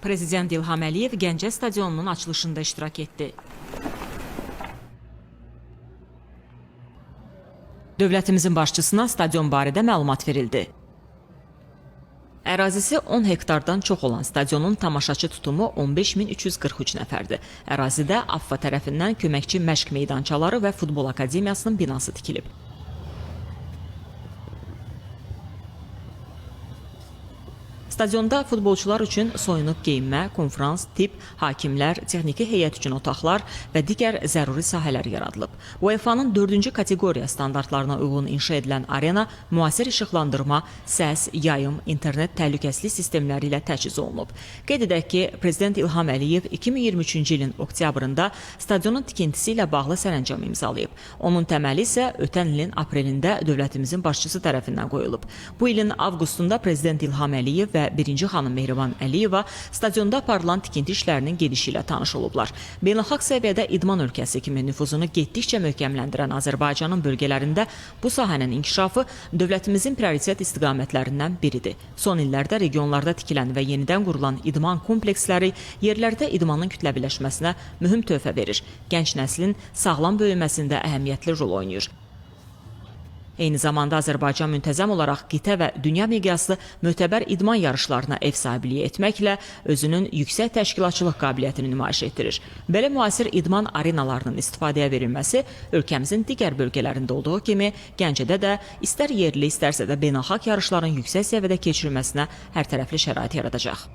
Prezident İlham Əliyev Gəncə stadionunun açılışında iştirak etdi. Dövlətimizin başçısına stadion barədə məlumat verildi. Ərazisi 10 hektardan çox olan stadionun tamaşaçı tutumu 15.343 nəfərdir. Ərazidə AFFA tərəfindən köməkçi məşq meydançaları və futbol akademiyasının binası tikilib. Stadionda futbolçular üçün soyunub geyinmə, konfrans, tibb, hakimlər, texniki heyət üçün otaqlar və digər zəruri sahələr yaradılıb. UEFA-nın 4-cü kateqoriya standartlarına uyğun inşa edilən arena müasir işıqlandırma, səs, yayım, internet təhlükəsizlik sistemləri ilə təchiz olunub. Qeyd edək ki, Prezident İlham Əliyev 2023-cü ilin oktyabrında stadionun tikintisi ilə bağlı sərəncam imzalayıb. Onun təməli isə ötən ilin aprelində dövlətimizin başçısı tərəfindən qoyulub. Bu ilin avqustunda Prezident İlham Əliyev və birinci xanım Mehriban Əliyeva stadionda aparılan tikinti işlərinin gedişi ilə tanış olublar. Beynəlxalq səviyyədə idman ölkəsi kimi nüfuzunu getdikcə möhkəmləndirən Azərbaycanın bölgələrində bu sahənin inkişafı dövlətimizin prioritet istiqamətlərindən biridir. Son illərdə regionlarda tikilən və yenidən qurulan idman kompleksləri yerlərdə idmanın kütləviləşməsinə mühüm töhfə verir. Gənc nəslin sağlam böyüməsində əhəmiyyətli rol oynayır. Eyni zamanda Azərbaycan müntəzəm olaraq qitə və dünya miqyaslı mötəbər idman yarışlarına ev sahibliyi etməklə özünün yüksək təşkilatçılıq qabiliyyətini nümayiş etdirir. Belə müasir idman arenalarının istifadəyə verilməsi ölkəmizin digər bölgələrində olduğu kimi Gəncədə də istər yerli, istərsə də beynəlxalq yarışların yüksək səviyyədə keçirilməsinə hərtərəfli şərait yaradacaq.